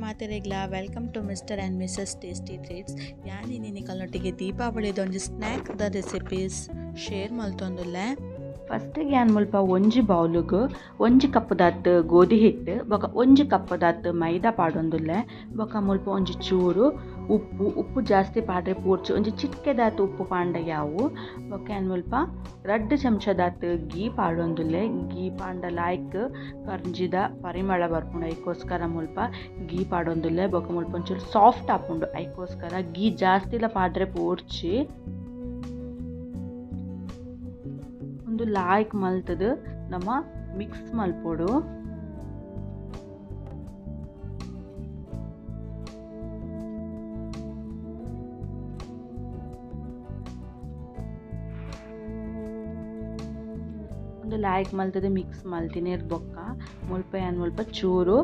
ಮಾತೆರೆಗ್ಲಾ welcome to Mr and Mrs tasty treats. ಯಾನ್ ಇನಿ ನಿಕಲ್ನೊಟ್ಟಿಗೆ ದೀಪಾವಳಿದ ಒಂಜಿ ಸ್ನ್ಯಾಕ್ ದ ರೆಸಿಪೀಸ್ ಶೇರ್ ಮಲ್ತೊಂದುಲ್ಲೆ. ಫಸ್ಟ್ ಯಾನ್ ಮುಲ್ಪ ಒಂಜಿ ಬೌಲುಗು ಒಂಜಿ ಕಪ್ಪುದಾತ್ ಗೋಧಿ ಹಿಟ್ಟು ಬೊಕ ಒಂಜಿ ಕಪ್ಪುದಾತ್ ಮೈದಾ ಪಾಡೊಂದುಲ್ಲೆ. ಬೊಕ ಮುಲ್ಪ ಒಂಜಿ ಚೂರು ಉಪ್ಪು, ಉಪ್ಪು ಜಾಸ್ತಿ ಪಾಡ್ರೆ ಪೋರ್ಚು ಒಂಜಿ ಚಿಟಿಕೆದಾತ್ ಉಪ್ಪು ಪಾಂಡ ಯಾವು. ಬೊಕ ಯಾನ್ ಮುಲ್ಪ ರಡ್ಡ್ ಚಮಚದಾತ್ ಗೀ ಪಾಡೊಂದುಲ್ಲೆ. ಗೀ ಪಾಂಡ ಲಾಯ್ಕ್ ಕರ್ಂಜಿದ ಪರಿಮಳ ಬರ್ಪುಂಡು ಐಕೋಸ್ಕರ ಮುಲ್ಪ ಗೀ ಪಾಡೊಂದುಲ್ಲೆ. ಬೊಕ ಮುಲ್ಪ ಒಂಚೂರು ಸಾಫ್ಟ್ ಆಪುಂಡು ಐಕೋಸ್ಕರ ಗೀ ಜಾಸ್ತಿಲ ಪಾಡ್ರೆ ಪೋರ್ಚಿ. ಉಂದು ಲಾಯ್ಕ್ ಮಲ್ತ್‌ದ್ ನಮ ಮಿಕ್ಸ್ ಮಲ್ಪೊಡು. ಉಂದು ಲಾಯ್ಕ್ ಮಲ್ತ್‌ದ್ ಮಿಕ್ಸ್ ಮಲ್ತಿನೆರ್ದ್ ಬೊಕ್ಕ ಮುಲ್ಪ ಯಾನ್ ಮುಲ್ಪ ಚೂರು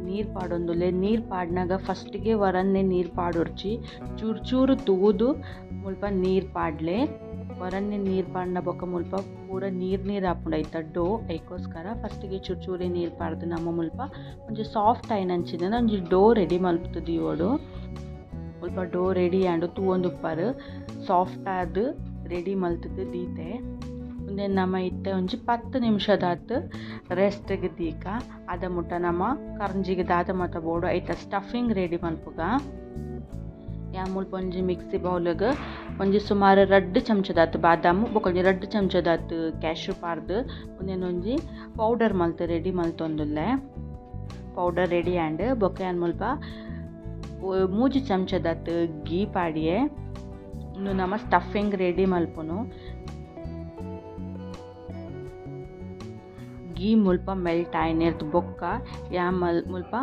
ನೀರ್ ಪಾಡೊಂದುಲ್ಲೆ. ನೀರ್ ಪಾಡ್ನಗ ಫಸ್ಟ್‌ಗೆ ಒರನ್ನೆ ನೀರ್ ಪಾಡೊಡ್ಚಿ ಚೂರು ಚೂರು ತೂದು ಮುಲ್ಪ ನೀರ್ ಪಾಡ್ಲೆ. ಒರನ್ನೆ ನೀರ್ ಪಾಡ್ನ ಬೊಕ್ಕ ಮುಲ್ಪ ಪೂರ ನೀರ್ ನೀರ್ ಆಪುಂಡು ಐತ ಡೋ ಐಕೋಸ್ಕರ ಫಸ್ಟ್‌ಗೆ ಚೂರು ಚೂರೆ ನೀರ್ ಪಾಡ್ದ್ ನಮ ಮುಲ್ಪ ಒಂಜಿ ಸಾಫ್ಟ್ ಆಯಿನಂಚಿನ ಒಂಜಿ ಡೋ ರೆಡಿ ಮಲ್ತ್ ದೀವೊಡು. ಮುಲ್ಪ ಡೋ ರೆಡಿ ಆಂಡ್ ತೂವೊಂದುಪ್ಪರ್ ಸಾಫ್ಟ್ ಆದ್ ರೆಡಿ ಮಲ್ತ್‌ದ್ ದೀತೆ. ಉಂದೆನ್ ನಮ ಇತ್ತೆ ಒಂಜಿ ಪತ್ತ್ ನಿಮಿಷದಾತ್ ರೆಸ್ಟ್‌ಗ್ ದೀಕ. ಅದ ಮುಟ್ಟ ನಮ ಕರ್ಂಜಿಗ್ ದಾದ ಮಾತ ಬೋಡು ಐತ ಸ್ಟಫಿಂಗ್ ರೆಡಿ ಮನ್ಪುಗ. ಯಾನ್ ಮುಲ್ಪ ಒಂಜಿ ಮಿಕ್ಸಿ ಬೌಲ್ಗ್ ಒಂಜಿ ಸುಮಾರು ರಡ್ಡ್ ಚಮಚದಾತ್ ಬಾದಾಮ್ ಬೊಕ ಒಂಜಿ ರಡ್ಡ್ ಚಮಚದಾತ್ ಕ್ಯಾಶ್ಯೂ ಪಾಡ್ದ್ ಉಂದೆನ್ ಒಂಜಿ ಪೌಡರ್ ಮಲ್ತ್ ರೆಡಿ ಮಲ್ತೊಂದುಲ್ಲೆ. ಪೌಡರ್ ರೆಡಿ ಆಂಡ್. ಬೊಕ ಯಾನ್ ಮುಲ್ಪ ಮೂಜಿ ಚಮಚದಾತ್ ಗೀ ಪಾಡಿಯೆ. ಉಂದು ನಮ ಸ್ಟಫಿಂಗ್ ರೆಡಿ ಮಲ್ಪುನು. ಗೀ ಮುಲ್ಪ ಮೆಲ್ಟ್ ಆಯಿನೆರ್ದ್ ಬೊಕ್ಕ ಯಾನ್ ಮುಲ್ಪ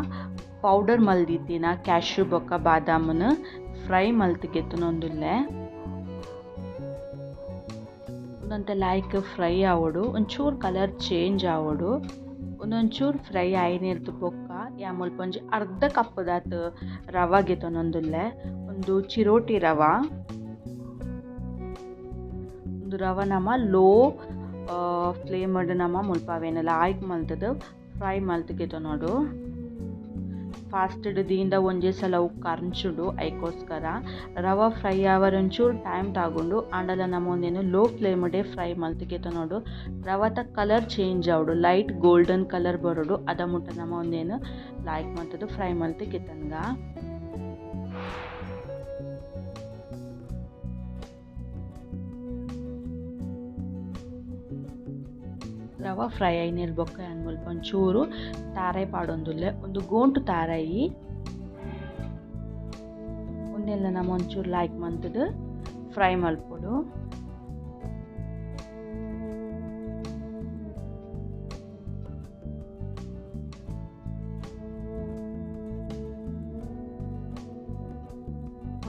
ಪೌಡರ್ ಮಲ್ದಿತ್ತಿನ ಕ್ಯಾಶ್ಯೂ ಬೊಕ್ಕ ಬಾದಾಮುನು ಫ್ರೈ ಮಲ್ತ್ ಗೆತೊನೊಂದುಲ್ಲೆ. ಉಂದೊಂತೆ ಲಾಯ್ಕ್ ಫ್ರೈ ಆವೊಡು ಒಂಚೂರು ಕಲರ್ ಚೇಂಜ್ ಆವೊಡು. ಉಂದೊಂಚೂರು ಫ್ರೈ ಆಯಿನೆರ್ದ್ ಬೊಕ್ಕ ಯಾನ್ ಮುಲ್ಪ ಒಂಜಿ ಅರ್ಧ ಕಪ್ ದಾತ್ ರವ ಗೆತೊನೊಂದುಲ್ಲೆ. ಉಂದು ಚಿರೋಟಿ ರವ. ಉಂದು ರವ ನಮ ಲೋ ಫ್ಲೇಮ್ ಡ್ ನಮ ಮುಲ್ಪ ಅವೆನ್ ಲಾಯ್ಕ್ ಮಲ್ತ್‌ದ್ ಫ್ರೈ ಮಲ್ತ್ ಗೆತೊನೊಡು. ಫಾಸ್ಟ್ ಡ್ ದೀಂಡ ಒಂಜೇ ಸಲ ಅವು ಕರ್ಂಚುಂಡು ಐಕೋಸ್ಕರ ರವ ಫ್ರೈ ಆವರೆ ಒಂಚೂರು ಟೈಮ್ ತಾಗುಂಡು ಆಂಡಲ ನಮ ಉಂದೆನ್ ಲೋ ಫ್ಲೇಮ್ ಡೇ ಫ್ರೈ ಮಲ್ತ್ ಗೆತೊನೊಡು. ರವತ ಕಲರ್ ಚೇಂಜ್ ಆವೊಡು ಲೈಟ್ ಗೋಲ್ಡನ್ ಕಲರ್ ಬರೊಡು ಅದ ಮುಟ್ಟ ನಮ ಉಂದೆನ್ ಲಾಯ್ಕ್ ಮಲ್ತ್‌ದ್ ಫ್ರೈ ಮಲ್ತ್ ಗೆತೊನ್ಗ. ರವ ಫ್ರೈ ಆಯಿನೆರ್ದ್ ಬೊಕ್ಕ ಯಾನ್ ಮುಲ್ಪ ಒಂಚೂರು ತಾರಾಯಿ ಪಾಡೊಂದುಲ್ಲೆ ಉಂದು ಗೋಂಟು ತಾರಾಯಿ. ಉಂದೆನ್ಲ ನಮ ಒಂಚೂರು ಲಾಯ್ಕ್ ಮಲ್ತ್‌ದ್ ಫ್ರೈ ಮಲ್ಪೊಡು.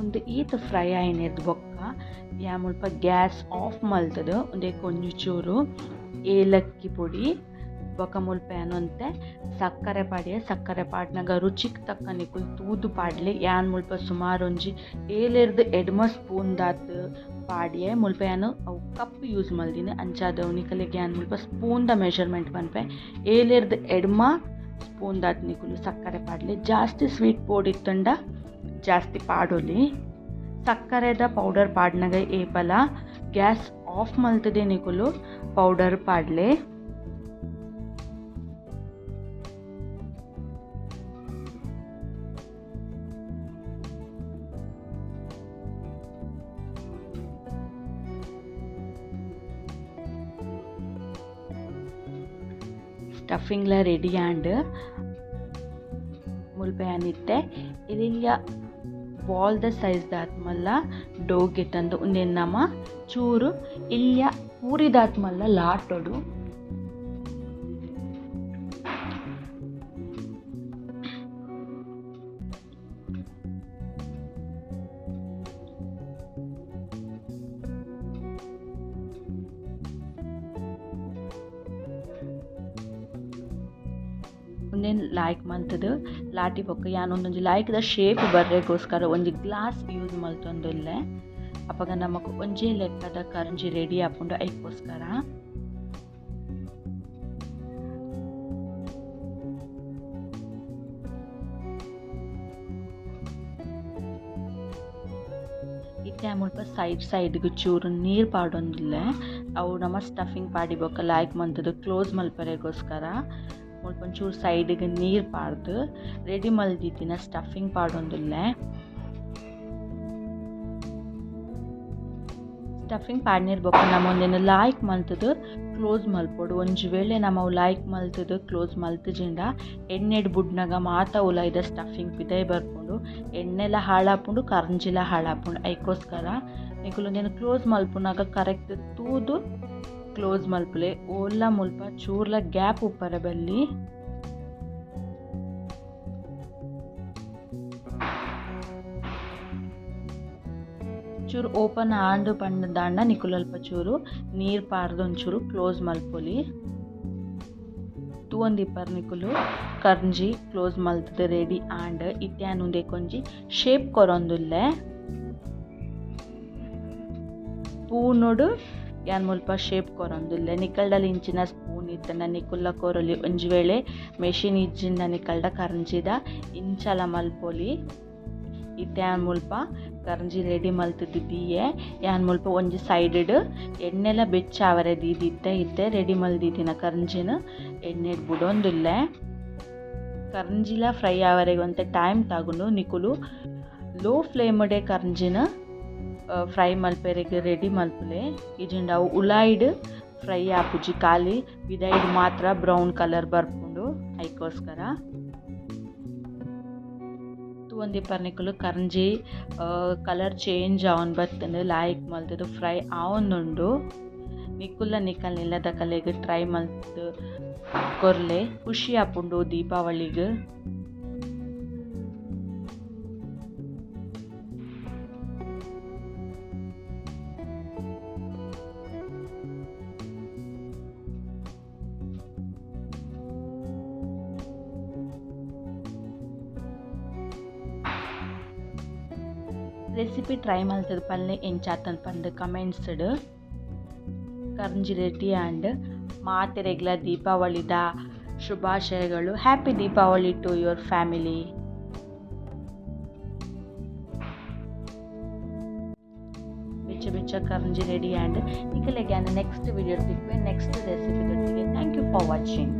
ಉಂದು ಈತ್ ಫ್ರೈ ಆಯಿನೆರ್ದ್ ಬೊಕ್ಕ ಯಾನ್ ಮುಲ್ಪ ಗ್ಯಾಸ್ ಆಫ್ ಮಲ್ತ್‌ದ್ ಉಂದೆಕ್ ಒಂಜಿ ಚೂರು ಏಲಕ್ಕಿ ಪೊಡಿ ಬೊಕ ಮುಲ್ಪ ಯಾನ್ ಒಂತೆ ಸಕ್ಕರೆ ಪಾಡಿಯೆ. ಸಕ್ಕರೆ ಪಾಡ್ನಗ ರುಚಿಕ್ ತಕ್ಕ ನಿಕುಲು ತೂದು ಪಾಡ್ಲೆ. ಯಾನ್ ಮುಲ್ಪ ಸುಮಾರ್ ಒಂಜಿ ಏಲೆರ್ದ್ ಎಡ್ಮ ಸ್ಪೂನ್ ದಾತ್ ಪಾಡಿಯೆ. ಮುಲ್ಪ ಯಾನ್ ಅವು ಕಪ್ ಯೂಸ್ ಮಲ್ದಿನಿ ಅಂಚಾದ್ ಅವು ನಿಕಲೆಗ್ ಯಾನ್ ಮುಲ್ಪ ಸ್ಪೂನ್ ದ ಮೆಷರ್ಮೆಂಟ್ ಪನ್ಪೆ. ಏಲೆರ್ದ್ ಎಡ್ಮ ಸ್ಪೂನ್ ದಾತ್ ನಿಕುಲು ಸಕ್ಕರೆ ಪಾಡ್ಲೆ. ಜಾಸ್ತಿ ಸ್ವೀಟ್ ಬೋಡಿತ್ತುಂಡ ಜಾಸ್ತಿ ಪಾಡೊಲಿ. ಸಕ್ಕರೆದ ಪೌಡರ್ ಪಾಡ್ನಗ ಏಪಲ ಗ್ಯಾಸ್ ಆಫ್ ಮಲ್ತ್‌ದೇ ನಿಕುಲು ಪೌಡರ್ ಪಾಡ್ಲೆ. ಸ್ಟಫಿಂಗ್ಲ ರೆಡಿ ಆಂಡ್. ಮುಲ್ಪ ಯಾನ್ ಇತ್ತೆ ಎಲ್ಯ ಬಾಲ್ ದ ಸೈಜ್ ದಾತ್ ಮಲ್ಲ ಡೋ ಗೆತೊಂದು ಉಂದೆನ್ ನಮ ಚೂರು ಎಲ್ಯ ಪೂರಿದಾತ್ ಮಲ್ಲ ಲಾಟೊಡು. ಉಂದೆನ್ ಲಾಯ್ಕ್ ಮಲ್ತ್‌ದ್ ಲಾಟಿ ಬೊಕ್ಕ ಯಾನ್ ಉಂದೊಂಜಿ ಲಾಯ್ಕ್‌ದ ಶೇಪ್ ಬರ್ರೆಗೋಸ್ಕರ ಒಂಜಿ ಗ್ಲಾಸ್ ಯೂಸ್ ಮಲ್ತೊಂದುಲ್ಲೆ. ಅಪಗ ನಮಕ್ ಒಂಜೇ ಲೆಕ್ಕದ ಕರ್ಂಜಿ ರೆಡಿ ಆಪುಂಡು ಐಕೋಸ್ಕರ. ಇತ್ತೆ ಮುಲ್ಪ ಸೈಡ್ ಸೈಡ್ಗ್ ಚೂರು ನೀರು ಪಾಡೊಂದುಲ್ಲೆ. ಅವು ನಮ ಸ್ಟಫಿಂಗ್ ಪಾಡಿ ಬೊಕ್ಕ ಲಾಯ್ಕ್ ಮಲ್ತುದು ಕ್ಲೋಸ್ ಮಲ್ಪರೆಗೋಸ್ಕರ ಮುಲ್ಪ ಒಂಚೂರು ಸೈಡ್ಗ್ ನೀರು ಪಾಡ್ದು ರೆಡಿ ಮಲ್ದಿತ್ತಿನ ಸ್ಟಫಿಂಗ್ ಪಾಡೊಂದುಲ್ಲೆ. ಸ್ಟಫಿಂಗ್ ಪಾಡ್ನಿರ್ ಬೊಕ್ಕ ನಮ ಉಂದೆನ್ ಲಾಯ್ಕ್ ಮಲ್ತುದು ಕ್ಲೋಸ್ ಮಲ್ಪೊಡು. ಒಂಜಿ ವೇಳೆ ನಮ ಅವು ಲಾಯ್ಕ್ ಮಲ್ತುದು ಕ್ಲೋಸ್ ಮಲ್ತುಜಿಂಡ ಎಣ್ಣೆಡ್ ಬುಡ್ನಗ ಮಾತ ಉಲಾಯಿದ ಸ್ಟಫಿಂಗ್ ಪಿದಯಿ ಬರ್ಪುಂಡು, ಎಣ್ಣೆಲ ಹಾಳಾಪುಂಡು, ಕರ್ಂಜಿಲ ಹಾಳಾಪುಂಡು. ಐಕೋಸ್ಕರ ನಿಕುಲು ಉಂದೆನ್ ಕ್ಲೋಸ್ ಮಲ್ಪುನಗ ಕರೆಕ್ಟ್ ತೂದು ಕ್ಲೋಸ್ ಮಲ್ಪುಲೆ. ಓಲ್ಲ ಮುಲ್ಪ ಚೂರ್ಲ ಗ್ಯಾಪ್ ಉಪ್ಪರೆ ಬಲ್ಲಿ. ಚೂರು ಓಪನ್ ಆಂಡ್ ಪಂಡ ನಿಕುಲು ಅಲ್ಪ ಚೂರು ನೀರು ಪಾಡ್ದ್ ಒಂಚೂರು ಕ್ಲೋಸ್ ಮಲ್ಪೊಲಿ. ತೂವೊಂದಿಪ್ಪರ್ ನಿಕುಲು ಕರ್ಂಜಿ ಕ್ಲೋಸ್ ಮಲ್ತುದು ರೆಡಿ ಆಂಡ್. ಇತ್ತೆ ಯಾನ್ ಉಂದೆಕ್ ಒಂಜಿ ಶೇಪ್ ಕೊರೊಂದುಲ್ಲೆ. ಸ್ಪೂನುಡು ಯಾನ್ ಮುಲ್ಪ ಶೇಪ್ ಕೊರೊಂದುಲ್ಲೆ. ನಿಕಲ್ಡಲ ಇಂಚಿನ ಸ್ಪೂನ್ ಇತ್ತ್ಂಡ ನಿಕುಲ್ಲ ಕೊರೊಲಿ. ಒಂಜಿ ವೇಳೆ ಮೆಷಿನ್ ಇಜ್ಜಿಂಡ ನಿಕಲ್ಡ ಕರ್ಂಜಿದ ಇಂಚಲ ಮಲ್ಪೊಲಿ. ಇತ್ತೆ ಯಾನ್ ಮುಲ್ಪ ಕರ್ಂಜಿ ರೆಡಿ ಮಲ್ತುದು ದೀಯೆ. ಯಾನ್ ಮುಲ್ಪ ಒಂಜಿ ಸೈಡ್ ಎಣ್ಣೆಲ ಬೆಚ್ಚ ಆವರೆ ದೀದಿತ್ತೆ. ಇತ್ತೆ ರೆಡಿ ಮಲ್ದಿತ್ತಿನ ಕರ್ಂಜಿನ್ ಎಣ್ಣೆಡ್ ಬುಡೊಂದುಲ್ಲೆ. ಕರ್ಂಜಿಲ ಫ್ರೈ ಆವರೆಗ್ ಒಂತೆ ಟೈಮ್ ತಾಗುಂಡು. ನಿಕುಲು ಲೋ ಫ್ಲೇಮ್ಡೆ ಕರ್ಂಜಿನ್ ಫ್ರೈ ಮಲ್ಪೆರೆಗ್ ರೆಡಿ ಮಲ್ಪುಲೆ. ಇಜಿಂಡ ಅವು ಉಲಾಯಿಡ್ ಫ್ರೈ ಆಪುಜಿ, ಖಾಲಿ ಪಿದಾಯಿಡ್ ಮಾತ್ರ ಬ್ರೌನ್ ಕಲರ್ ಬರ್ಪುಂಡು. ಐಕೋಸ್ಕರ ತೂವೊಂದಿಪ್ಪರ್ ನಿಕುಲು ಕರ್ಂಜಿ ಕಲರ್ ಚೇಂಜ್ ಆವೊಂದು ಬತ್ತುಂಡು, ಲಾಯ್ಕ್ ಮಲ್ತುದು ಫ್ರೈ ಆವೊಂದುಂಡು. ನಿಕುಲ್ಲ ನಿಕಲ್ನ ಇಲ್ಲದಕಲೆಗ್ ಟ್ರೈ ಮಲ್ತ್ ಕೊರ್ಲೆ, ಖುಷಿ ಆಪುಂಡು ದೀಪಾವಳಿಗ್. ರೆಸಿಪಿ ಟ್ರೈ ಮಲ್ತುದು ಪನ್ಲೆ ಎಂಚಾತಂದ್ ಪಂದ್ ಕಮೆಂಟ್ಸ್ ಡ್. ಕರ್ಂಜಿ ರೆಡಿ ಆಂಡ್. ಮಾತೆರೆಗ್ಲ ದೀಪಾವಳಿದ ಶುಭಾಶಯಗಳು. Happy Deepavali to your family. ಬೆಚ್ಚ ಬೆಚ್ಚ ಕರ್ಂಜಿ ರೆಡಿ ಆಂಡ್. ನಿಕಲೆಗ್ ಯಾನ್ ನೆಕ್ಸ್ಟ್ ವಿಡಿಯೋ ತಿಕ್ಕುವೆ ನೆಕ್ಸ್ಟ್ ರೆಸಿಪಿ ದೊಟ್ಟಿಗೆ. Thank you for watching.